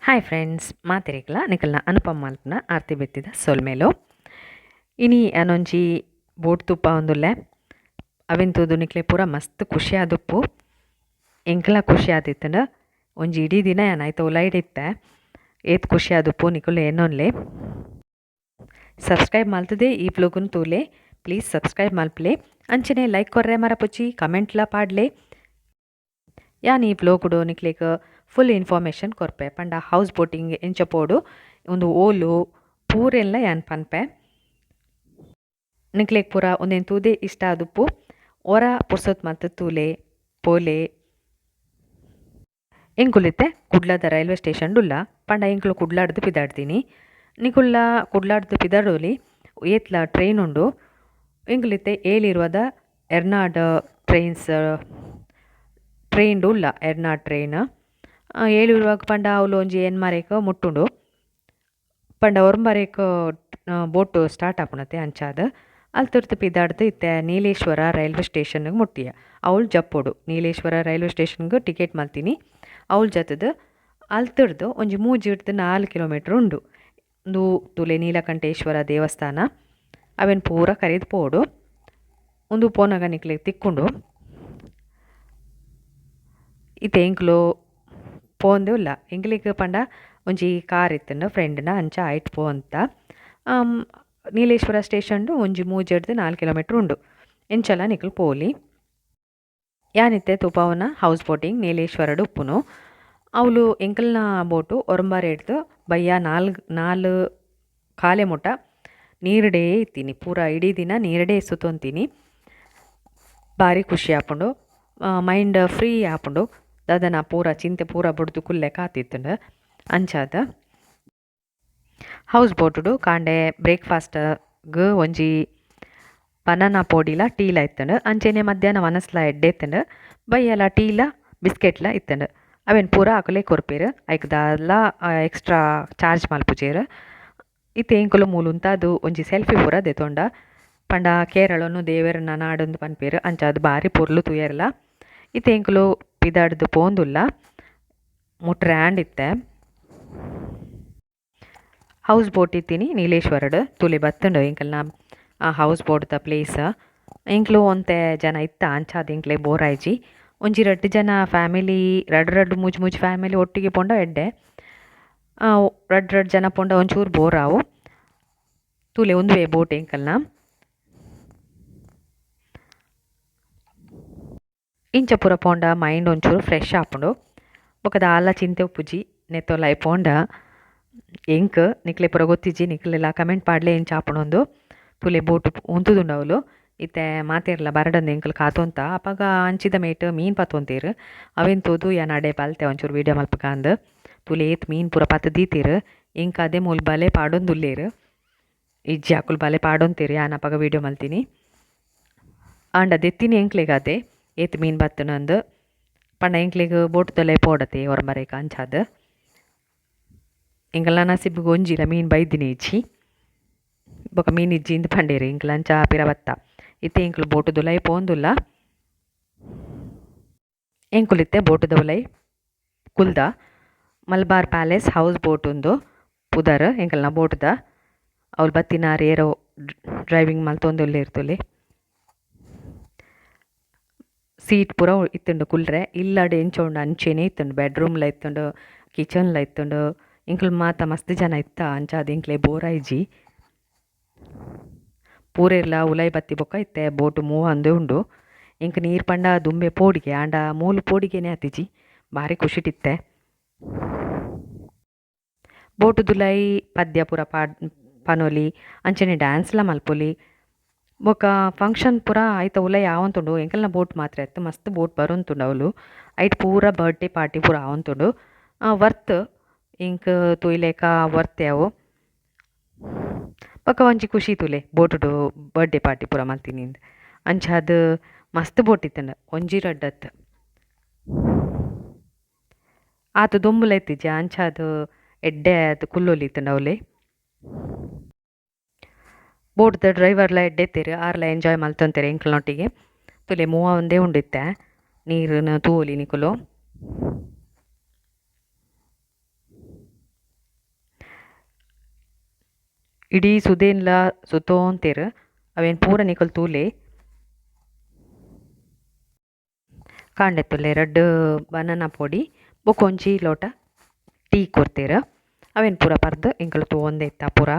Hi friends, ಮಾತೆರೆಗ್ಲ ನಿಕಲ್ನ ಅನುಪಮ ಮಲ್ಪುನ ಆರ್ತಿ ಬೆತ್ತಿದ ಸೊಲ್ಮೆಲು. ಇನಿ ಯಾನೊಂಜಿ ಬೋಟ್ ತೂಪ ಉಂದುಲ್ಲೆ. ಅವೆನ್ ತೂದು ನಿಕ್ಲೆ ಪೂರ ಮಸ್ತ್ ಖುಷಿ ಆದುಪ್ಪು. ಎಂಕ್ಲ ಖುಷಿ ಆದಿತ್ತ್ಂಡ್. ಒಂಜಿ ಇಡೀ ದಿನ ಯಾನ್ ಐತ ಉಲೈಡ್ ಇತ್ತೆ. ಏತ್ ಖುಷಿ ಆದುಪ್ಪು ನಿಕುಲು ಎನ್ನೊನ್ಲೆ. ಸಬ್ಸ್ಕ್ರೈಬ್ ಮಲ್ತುದೆ ಈ ವ್ಲೋಗುನ್ ತೂಲೆ. ಪ್ಲೀಸ್ ಸಬ್ಸ್ಕ್ರೈಬ್ ಮಲ್ಪುಲೆ. ಅಂಚನೆ ಲೈಕ್ ಕೊರ್ರೆ ಮರಪುಚಿ, ಕಮೆಂಟ್ಲ ಪಾಡ್ಲೆ. ಯಾನ್ ಈ ವ್ಲೋಗುಡು ನಿಕ್ಲೆಗ್ ಫುಲ್ ಇನ್ಫಾರ್ಮೇಶನ್ ಕೊರ್ಪೆ. ಪಂಡ ಹೌಸ್ ಬೋಟಿಂಗ್ ಎಂಚ ಪೋಡು, ಉಂದು ಓಲು ಪೂರೆನ್ಲ ಯಾನ್ ಪನ್ಪೆ. ನಿಕ್ಲೆಗ್ ಪೂರ ಉಂದೆನ್ ತೂದೆ ಇಷ್ಟ ಆದುಪ್ಪು. ಒರ ಪುರ್ಸೊತ್ ಮಲ್ತ್ ತೂಲೆ, ಪೋಲೆ. ಎಂಕುಲು ಇತ್ತೆ ಕುಡ್ಲದ ರೈಲ್ವೆ ಸ್ಟೇಷನ್ ಉಲ್ಲ. ಪಂಡ ಎಂಕುಲು ಕುಡ್ಲಾಡ್ದು ಪಿದಾಡ್ದಿನಿ. ನಿಕುಲ್ಲ ಕುಡ್ಲಾಡ್ದು ಪಿದಾಡೊಲಿ, ಏತ್ಲ ಟ್ರೈನ್ ಉಂಡು. ಎಂಕುಲು ಇತ್ತೆ ಏಳಿರುವದ ಎರ್ನಾಡ್ ಟ್ರೈನ್ಸ್ ಟ್ರೈನ್ ಉಲ್ಲ, ಎರ್ನಾಡ್ ಟ್ರೈನ್. ಏಳಿರುವಾಗ ಪಂಡ ಅವ್ಲು ಒಂಜಿ ಎನ್ಮರೇಕ್ ಮುಟ್ಟುಂಡು. ಪಂಡ ಒರ್ಂಬರೇಕ್ ಬೋಟ್ ಸ್ಟಾರ್ಟ್ ಆಪುನತೆ ಅಂಚಾದ್ ಅಲ್ತುರ್ದು ಪಿದಾಡ್ದು ಇತ್ತೆ ನೀಲೇಶ್ವರ ರೈಲ್ವೆ ಸ್ಟೇಷನ್ ಮುಟ್ಟಿಯ. ಅವ್ಲು ಜಪ್ಪೊಡು. ನೀಲೇಶ್ವರ ರೈಲ್ವೆ ಸ್ಟೇಷನ್ಗ್ ಟಿಕೆಟ್ ಮಲ್ತಿನಿ. ಅವ್ಲು ಜತ್ತ್‌ದ್ ಅಲ್ತುರ್ದು ಒಂಜಿ ಮೂಜಿರ್ದ್ 4 ಕಿಲೋಮೀಟರ್ ಉಂಡು. ಉಂದು ತೂಲೆ ನೀಲಕಂಠೇಶ್ವರ ದೇವಸ್ಥಾನ. ಅವೆನ್ ಪೂರ ಕರಿದ್ ಪೋವೊಡು. ಉಂದು ಪೋನಗ ನಿಕ್ಲೆಗ್ ತಿಕ್ಕುಂಡು. ಇತ್ತೆ ಎಂಕುಲು ಪೋವೊಂದೆ ಉಲ್ಲ. ಎಂಕ್ಲೆಗ್ ಪಂಡ ಒಂಜಿ ಕಾರ್ ಇತ್ತ್ಂಡ್ ಫ್ರೆಂಡ್ನ, ಅಂಚ ಐಟ್ ಪೋವೊಂತ. ನೀಲೇಶ್ವರ ಸ್ಟೇಷನ್ ಒಂಜಿ ಮೂಜಿರ್ದ್ 4 ಕಿಲೋಮೀಟರ್ ಉಂಡು. ಎಂಚಲ ನಿಕುಲು ಪೋಲಿ. ಯಾನಿತ್ತೆ ತೂಪಾವುನ ಹೌಸ್ ಬೋಟಿಂಗ್ ನೀಲೇಶ್ವರಡ್ ಉಪ್ಪುನು. ಅವ್ಲು ಎಂಕಲ್ನ ಬೋಟು ಒರಂಬಾರೆಡ್ದ್ ಬಯ್ಯ ನಾಲ್ ನಾಲ್ ಕಾಲೆ ಮುಟ ನೀರ್ಡೇ ಇತ್ತೀನಿ. ಪೂರ ಇಡೀ ದಿನ ನೀರ್ಡೇ ಸುತ್ತೊಂತೀನಿ. ಬಾರಿ ಖುಷಿ ಆಪುಂಡು. ಮೈಂಡ್ ಫ್ರೀ ಆಪುಂಡು. ದಾದನ ಪೂರ ಚಿಂತೆ ಪೂರ ಬುಡ್ದು ಕುಲ್ಲೆಕ ಆತಿತ್ತ್ಂಡ್. ಅಂಚಾದ್ ಹೌಸ್ ಬೋಟುಡು ಕಾಂಡೆ ಬ್ರೇಕ್ಫಾಸ್ಟ್ ಗ್ ಒಂಜಿ ಬನಾನಾ ಪೋಡಿಲ ಟೀಲ ಇತ್ತ್ಂಡ್. ಅಂಚೆನೆ ಮಧ್ಯಾಹ್ನ ವನಸ್ಲ ಎಡ್ಡೆ ಇತ್ತ್ಂಡ್. ಬಯ್ಯಲ ಟೀಲ ಬಿಸ್ಕೆಟ್ಲ ಇತ್ತ್ಂಡ್. ಅವೆನ್ ಪೂರ ಅಕುಲೇ ಕೊರ್ಪೆರ್. ಐಕ್ ದಾಲ ಎಕ್ಸ್ಟ್ರಾ ಚಾರ್ಜ್ ಮಲ್ಪುಜೆರ್. ಇತ್ತೆ ಎಂಕುಲು ಮೂಲು ಉಂತಾದ್ ಒಂಜಿ ಸೆಲ್ಫಿ ಪೂರ ದೆತೊಂಡ. ಪಂಡ ಕೇರಳೊನು ದೇವೆರ್ನ ನಾಡುಂದು ಪನ್ಪೆರ್. ಅಂಚಾದ್ ಬಾರಿ ಪೊರ್ಲು ತೂಯೆರ್ಲ. ಇತ್ತೆ ಎಂಕುಲು ಪಿದಾಡ್ದ್ ಪೋವೊಂದುಲ್ಲ. ಮುಟ್ರೆ ಆಂಡ್ ಇತ್ತೆ. ಹೌಸ್ ಬೋಟ್ ಇತ್ತಿನಿ ನೀಲೇಶ್ವರಡ್. ತೂಲೆ ಬತ್ತುಂಡು ಎಂಕಲ್ನ ಆ ಹೌಸ್ ಬೋಟ್ ದ ಪ್ಲೇಸ್. ಎಂಕ್ಲು ಒಂತೆ ಜನ ಇತ್ತ, ಅಂಚಾದ್ ಎಂಕ್ಲೆ ಬೋರ್ ಆಯಿಜಿ. ಒಂಜಿ ರಡ್ಡ್ ಜನ ಫ್ಯಾಮಿಲಿ, ರಡ್ಡ್ ರಡ್ಡ್ ಮೂಜಿ ಮೂಜಿ ಫ್ಯಾಮಿಲಿ ಒಟ್ಟಿಗೆ ಪೋಂಡ ಎಡ್ಡೆ. ರಡ್ಡ್ ರಡ್ಡ್ ಜನ ಪೋಂಡ ಒಂಚೂರು ಬೋರ್ ಆವು. ತೂಲೆ ಉಂದುವೇ ಬೋಟ್ ಎಂಕಲ್ನ. ಇಂಚ ಪೂರ ಪೋಂಡ ಮೈಂಡ್ ಒಂಚೂರು ಫ್ರೆಶ್ ಆಪುಂಡು. ಬೊಕ ದಾಲ ಚಿಂತೆ ಉಪ್ಪುಜಿ ನೆತ್ತೊಲಾಯಿ ಪೋಂಡ. ಎಂಕ್ ನಿಕ್ಲೆ ಪೂರ ಗೊತ್ತಿಜ್ಜಿ, ನಿಕ್ಲೆಲ ಕಮೆಂಟ್ ಪಾಡ್ಲೆ ಎಂಚ ಆಪುಂಡು. ತೂಲೆ ಬೋಟ್ ಉಂತುದುಂಡು ಅವ್ಲು. ಇತ್ತೆ ಮಾತೆರ್ಲ ಬರಡಂದು ಎಂಕುಲು ಕಾತೊಂತ. ಅಪಗ ಅಂಚಿದ ಮೇಟ್ ಮೀನ್ ಪತೊಂತೆರ್. ಅವೆನ್ ತೂದು ಯಾನ್ ಅಡೆ ಬಲ್ತೆ ಒಂಚೂರು ವೀಡಿಯೋ ಮಲ್ಪುಗಾಂದ್. ತೂಲೆ ಏತ್ ಮೀನ್ ಪೂರ ಪತ್ತ್ ದೀತೆರ್. ಎಂಕ್ ಅದೇ ಮೂಲು ಬಲೆ ಪಾಡೊಂದುಲ್ಲೆರ್. ಇಜ್ಜಿ, ಅಕುಲು ಬಲೆ ಪಾಡೊಂತೆರ್, ಯಾನ್ ಅಪಗ ವೀಡಿಯೋ ಮಲ್ತಿನಿ. ಆಂಡ ದೆತ್ತಿನಿ ಎಂಕ್ಲೆಗ್ ಅದೇ ಏತ್ ಮೀನ್ ಬತ್ತುಂಡು ಪಂಡ ಎಂಕ್ಲೆಗ್ ಬೋಟುದೊಲೈ ಪೋಡತೆ ಒರಂಬರೇಕ ಅಂಚಾದ್. ಎಂಕಲ್ನ ನಸೀಬುಗು ಒಂಜಿಲ ಮೀನ್ ಬೈದಿನಿ ಇಜ್ಜಿ. ಬೊಕ ಮೀನ್ ಇಜ್ಜಿ ಇಂದ್ ಪಂಡೇರ್. ಎಂಕ್ಲ ಅಂಚ ಪಿರ ಬತ್ತ. ಇತ್ತೆ ಎಂಕುಲು ಬೋಟುದುಲೈ ಪೋವೊಂದುಲ್ಲ. ಎಂಕುಲು ಇತ್ತೆ ಬೋಟುದ ಉಲೈ ಕುಲ್ದ. ಮಲಬಾರ್ ಪ್ಯಾಲೇಸ್ ಹೌಸ್ ಬೋಟ್ ಉಂದು ಪುದರ್ ಎಂಕಲ್ನ ಬೋಟುದ. ಅವ್ಲು ಬತ್ತಿನಾರ್ ಏರೋ ಡ್ರೈವಿಂಗ್ ಮಲ್ತೊಂದುಲ್ಲೆರ್ ತೂಲೆ. ಸೀಟ್ ಪೂರ ಇತ್ತುಂಡು ಕುಲ್ರೆ. ಇಲ್ಲಡ್ ಎಂಚ ಉಂಡು ಅಂಚೆನೆ ಇತ್ತುಂಡು. ಬೆಡ್ರೂಮ್ ಲ ಇತ್ತುಂಡು, ಕಿಚನ್ ಲ ಇತ್ತುಂಡು. ಎಂಕುಲು ಮಾತ ಮಸ್ತ್ ಜನ ಇತ್ತ, ಅಂಚಾದ್ ಎಂಕ್ಲೆ ಬೋರ್ ಆಯಿಜಿ. ಪೂರೆರ್ಲ ಉಲಾಯಿ ಬತ್ತಿ ಬೊಕ್ಕ ಇತ್ತೆ ಬೋಟ್ ಮೂವ್ ಆವೊಂದೆ ಉಂಡು. ಎಂಕ್ ನೀರ್ ಪಂಡ ದುಂಬೆ ಪೋಡಿಗೆ, ಆಂಡ ಮೂಲು ಪೋಡಿಗೆನೆ ಆತಿಜಿ. ಬಾರಿ ಖುಷಿಟಿತ್ತೆ. ಬೋಟುದುಲೈ ಪದ್ಯ ಪೂರ ಪಾಡ್ ಪನೊಲಿ, ಅಂಚನೆ ಡ್ಯಾನ್ಸ್ ಲ ಮಲ್ಪೊಲಿ. ಬೊಕ ಫಂಕ್ಷನ್ ಪೂರ ಐತ ಉಲಯಿ ಆವೊಂತುಂಡು. ಎಂಕಲ್ನ ಬೋಟ್ ಮಾತ್ರ ಅತ್ತ್, ಮಸ್ತ್ ಬೋಟ್ ಬರೊಂತುಂಡು ಅವ್ಲು. ಐಟ್ ಪೂರ ಬರ್ಡೇ ಪಾರ್ಟಿ ಪೂರ ಆವೊಂತುಂಡು. ವರ್ತ್ ಎಂಕ್ ತೂಯಿಲೆಕ ವರ್ತೆ ಅವು. ಬೊಕ ಒಂಜಿ ಖುಷಿ ತೂಲೆ ಬೋಟುಡು ಬರ್ಡೇ ಪಾರ್ಟಿ ಪೂರ ಮಲ್ತಿನಿಂದ್. ಅಂಚಾದ್ ಮಸ್ತ್ ಬೋಟ್ ಇತ್ತ್ಂಡ್, ಒಂಜಿ ರಡ್ಡ್ ಅತ್ತ್. ಆತ್ ದೊಂಬುಲ ಇತ್ತಿಜಿ, ಅಂಚಾದ್ ಎಡ್ಡೆ ಆದ್ ಕುಲ್ಲೊಲಿ ಇತ್ತ್ಂಡ್ ಅವ್ಲೆ. ಬೋಟ್ದ ಡ್ರೈವರ್ಲ ಎಡ್ಡೆ ಇತ್ತೆರ್, ಆರ್ಲ ಎಂಜಾಯ್ ಮಲ್ತೊಂತೆರ್ ಎಂಕಲ್ನೊಟ್ಟಿಗೆ. ತೂಲೆ ಮೂವ್ ಆವೊಂದೇ ಉಂಡು ಇತ್ತೆ. ನೀರುನು ತೂವೊಲಿ ನಿಕುಲು. ಇಡೀ ಸುದೆನ್ಲ ಸುತ್ತೊಂತೆರ್ ಅವೆನ್ ಪೂರ ನಿಕುಲು ತೂಲೆ. ಕಾಂಡೆ ತೂಲೆ ರಡ್ಡ್ ಬನಾನ ಪೊಡಿ ಬೊಕ ಒಂಜಿ ಲೋಟ ಟೀ ಕೊರ್ತೆರ್. ಅವೆನ್ ಪೂರ ಪರ್ದ್ ಎಂಕುಲು ತೂವೊಂದೆ ಇತ್ತ ಪೂರ.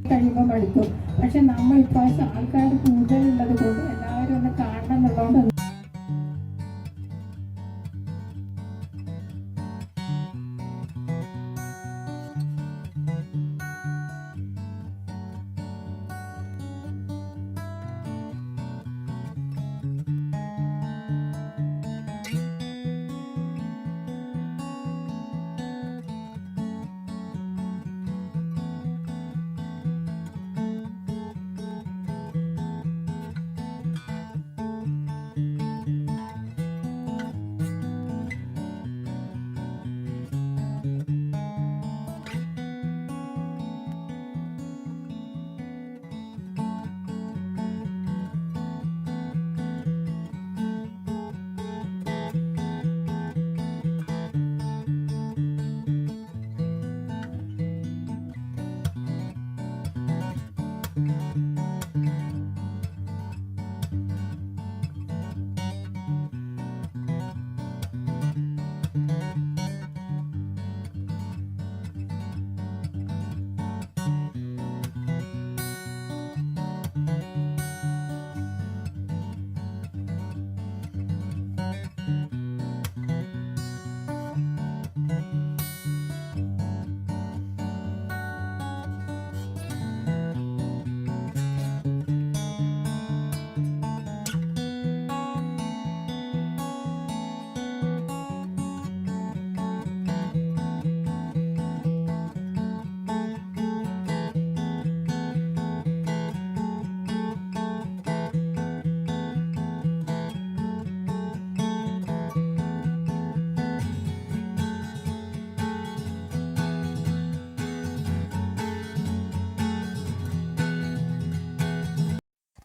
കഴിയുമ്പോൾ മടുക്കും. പക്ഷെ നമ്മൾ ഇപ്രാവശ്യം ആൾക്കാർ കൂടുതലുള്ളത് കൊണ്ട് എല്ലാവരും ഒന്ന് കാണണം എന്നുള്ളതുകൊണ്ട്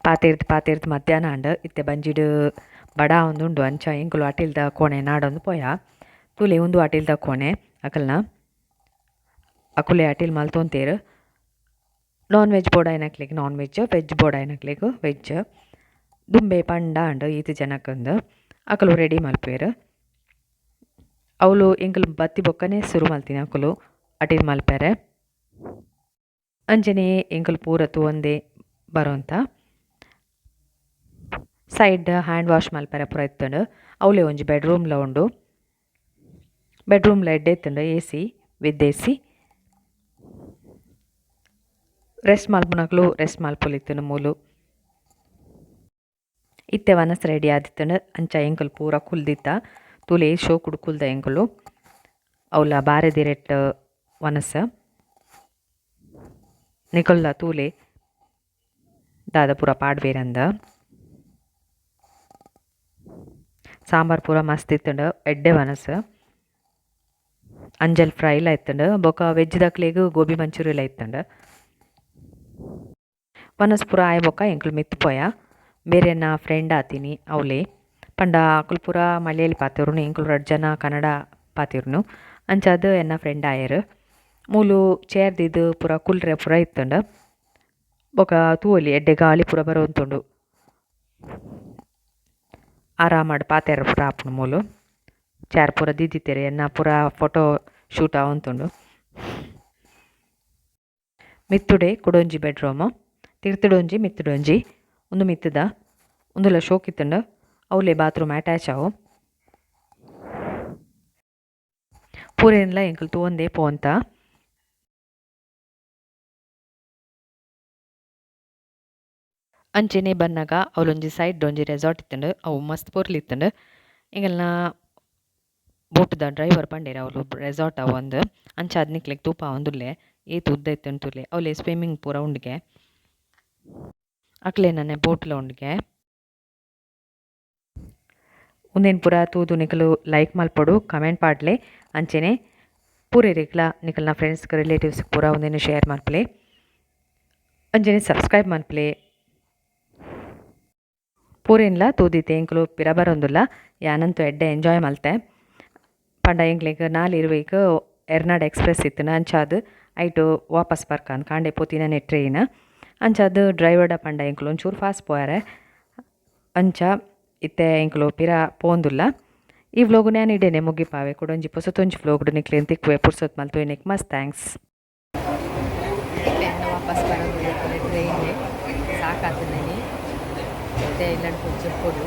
ಪಾತೆರ್ದ್ ಪಾತೆರ್ದ್ ಮಧ್ಯಾಹ್ನ ಆಂಡ್. ಇತ್ತೆ ಬಂಜಿಡ್ ಬಡ ಆವೊಂದುಂಡು. ಅಂಚ ಎಂಕುಲು ಅಟಿಲ್ದ ಕೋಣೆ ನಾಡೊಂದು ಪೋಯ. ತೂಲೆ ಉಂದು ಅಟಿಲ್ದ ಕೋಣೆ ಅಕಲ್ನ. ಅಕುಲೆ ಅಟಿಲ್ ಮಲ್ತೊಂತೇರು. ನಾನ್ ವೆಜ್ ಬೋಡಾಯಿನಕ್ಲೆಗ್ ನಾನ್ ವೆಜ್, ವೆಜ್ ಬೋಡಾಯಿನಕ್ಲೆಗ್ ವೆಜ್. ದುಂಬೆ ಪಂಡ ಆಂಡ್ ಈತ್ ಜನಕ್ಂದ್ ಅಕುಲು ರೆಡಿ ಮಲ್ಪುವೆರ್. ಅವುಲು ಎಂಕುಲು ಬತ್ತಿ ಬೊಕ್ಕನೆ ಸುರು ಮಲ್ತಿನ ಅಕುಲು ಅಟಿಲ್ ಮಲ್ಪೆರೆ. ಅಂಚನೆ ಎಂಕುಲು ಪೂರ ತೂವಂದೆ ಬರೋಂತ. ಸೈಡ್ ಹ್ಯಾಂಡ್ ವಾಶ್ ಮಲ್ಪೆರೆ ಪೂರ ಇತ್ತುಂಡು. ಅವ್ಲೆ ಒಂಜಿ ಬೆಡ್ ರೂಮ್ಲ ಉಂಡು. ಬೆಡ್ ರೂಮ್ಲ ಎಡ್ಡೆ ಇತ್ತುಂಡು ಎ.ಸಿ ವಿತ್ ಎ.ಸಿ. ರೆಸ್ಟ್ ಮಲ್ಪುನಕುಲು ರೆಸ್ಟ್ ಮಲ್ಪೊಲಿತ್ತುಂಡು ಮೂಲು. ಇತ್ತೆ ವನಸ್ ರೆಡಿ ಆದಿತ್ತುಂಡು. ಅಂಚ ಎಂಕುಲು ಪೂರ ಕುಲ್ದಿತ್ತ. ತೂಲೆ ಶೋಕುಡು ಕುಲ್ದ ಎಂಕುಲು. ಅವ್ಲ ಬಾರೆದಿರೆಟ್ ವನಸ್. ನಿಕುಲ್ಲ ತೂಲೆ ದಾದ ಪೂರ ಪಾಡ್ವೇರಂದ್. ಸಾಂಬಾರ್ ಪೂರ ಮಸ್ತ್ ಇತ್ತುಂಡು. ಎಡ್ಡೆ ವನಸ್. ಅಂಜಲ್ ಫ್ರೈಲ ಇತ್ತುಂಡು. ಬೊಕ ವೆಜ್ ದಕ್ಲೆಗ್ ಗೋಬಿ ಮಂಚೂರಿಲ ಇತ್ತುಂಡು. ವನಸ್ ಪೂರ ಆಯಿ ಬೊಕ ಎಂಕುಲು ಮಿತ್ತ್ ಪೋಯ. ಬೇರೆನ ಫ್ರೆಂಡ್ ಆತಿನಿ ಅವ್ಲೆ. ಪಂಡ ಅಕುಲು ಪೂರ ಮಲಯಾಳಿ ಪಾತೆರುನು ಎಂಕುಲು ರಡ್ಡ್ ಜನ ಕನ್ನಡ ಪಾತೆರುನು. ಅಂಚಾದ್ ಎನ್ನ ಫ್ರೆಂಡ್ ಆಯೆರ್. ಮೂಲು ಚೇರ್ ದೀದ್ ಪೂರ ಕುಲ್ರೆ ಪೂರ ಇತ್ತುಂಡು. ಬೊಕ ತೂವೊಲಿ ಎಡ್ಡೆ ಗಾಳಿ ಪೂರ ಬರೊಂತುಂಡು. ಆರಾಮಡ್ ಪಾತೆರ ಪೂರ ಆಪುಂಡು ಮೂಲು. ಚೇರ್ ಪೂರ ದೀದಿತ್ತೆರ್ ಎನ್ನ ಪೂರ ಫೋಟೋ ಶೂಟ್ ಆವೊಂತುಂಡು. ಮಿತ್ತುಡೆ ಕುಡೊಂಜಿ ಬೆಡ್ ರೂಮ್. ತಿರ್ತುಡೊಂಜಿ ಮಿತ್ತುಡೊಂಜಿ. ಉಂದು ಮಿತ್ತುದ. ಉಂದುಲ ಶೋಕ್ ಇತ್ತುಂಡು. ಅವ್ಲೆ ಬಾತ್ರೂಮ್ ಅಟ್ಯಾಚ್ ಆವು. ಪೂರೆನ್ಲ ಎಂಕುಲು ತೂವೊಂದೇ ಪೋಂತ. ಅಂಚೆನೆ ಬನ್ನಗ ಅವ್ಲೊಂಜಿ ಸೈಡ್ ಒಂಜಿ ರೆಸಾರ್ಟ್ ಇತ್ತುಂಡು. ಅವು ಮಸ್ತ್ ಪೊರ್ಲು ಇತ್ತುಂಡು. ಎಂಕಲ್ನ ಬೋಟುದ ಡ್ರೈವರ್ ಪಂಡೆರ್ ಅವ್ಲು ರೆಸಾರ್ಟ್ ಅವು ಅಂದ್. ಅಂಚಾದ್ ನಿಕ್ಲೆಗ್ ತೂಪಾವೊಂದುಲ್ಲೆ. ಏತ್ ಉದ್ದ ಇತ್ತುಂಡು ತೂಲೆ. ಅವ್ಲೆ ಸ್ವಿಮ್ಮಿಂಗ್ ಪೂರ ಉಂಡುಗೆ. ಅಕ್ಲೆನನೆ ಬೋಟ್ಲ ಉಂಡುಗೆ. ಉಂದೆನ್ ಪೂರ ತೂದು ನಿಕುಲು ಲೈಕ್ ಮಲ್ಪೊಡು, ಕಮೆಂಟ್ ಪಾಡ್ಲೆ. ಅಂಚೆನೆ ಪೂರೆರೆಗ್ಲ ನಿಕಲ್ನ ಫ್ರೆಂಡ್ಸ್ ರಿಲೇಟಿವ್ಸ್ ಪೂರ ಉಂದೆನ್ ಶೇರ್ ಮಲ್ಪುಲೆ. ಅಂಚೆನೆ ಸಬ್ಸ್ಕ್ರೈಬ್ ಮಲ್ಪುಲೆ. ಪೂರೆನ್ಲ ತೂದಿತ್ತೆ ಎಂಕುಲು ಪಿರ ಬರೊಂದುಲ್ಲ. ಯಾನಂತೂ ಎಡ್ಡೆ ಎಂಜಾಯ್ ಮಲ್ತೆ. ಪಂಡ ಎಂಕ್ಲೆಗ್ 4:20ಕ್ ಎರ್ನಾಡ್ ಎಕ್ಸ್ಪ್ರೆಸ್ ಇತ್ತುಂಡು. ಅಂಚಾದ್ ಐಟು ವಾಪಸ್ ಬರ್ಕಂದ್ ಕಾಂಡೆ ಪೋತಿನನೆ ಟ್ರೈನ್. ಅಂಚಾದ್ ಡ್ರೈವರ್ಡ ಪಂಡ ಎಂಕುಲು ಒಂಚೂರು ಫಾಸ್ಟ್ ಪೋಯೆರೆ. ಅಂಚ ಇತ್ತೆ ಎಂಕುಲು ಪಿರ ಪೋಂದುಲ್ಲ. ಈ ವ್ಲೋಗ್ ಯಾನ್ ಇಡೇನೆ ಮುಗಿಪಾವೆ. ಕುಡೊಂಜಿ ಪೊಸತೊಂಜಿ ವ್ಲೋಗ್ ನಿಕ್ಲೆನ್ ತಿಕ್ಕುವೆ. ಪುರ್ಸೊತ್ ಮಲ್ತು ಇನಿಕ್ ಮಸ್ತ್ thanks. ವಾಪಸ್ ಬರೋದು ಟ್ರೈನ್ ಸಾಕಾತುಂಡು ಇನಿ. ಇತ್ತೆ ಇಲ್ಲಡ್ ಪೋದು ಜೆಪ್ಪೊಡು.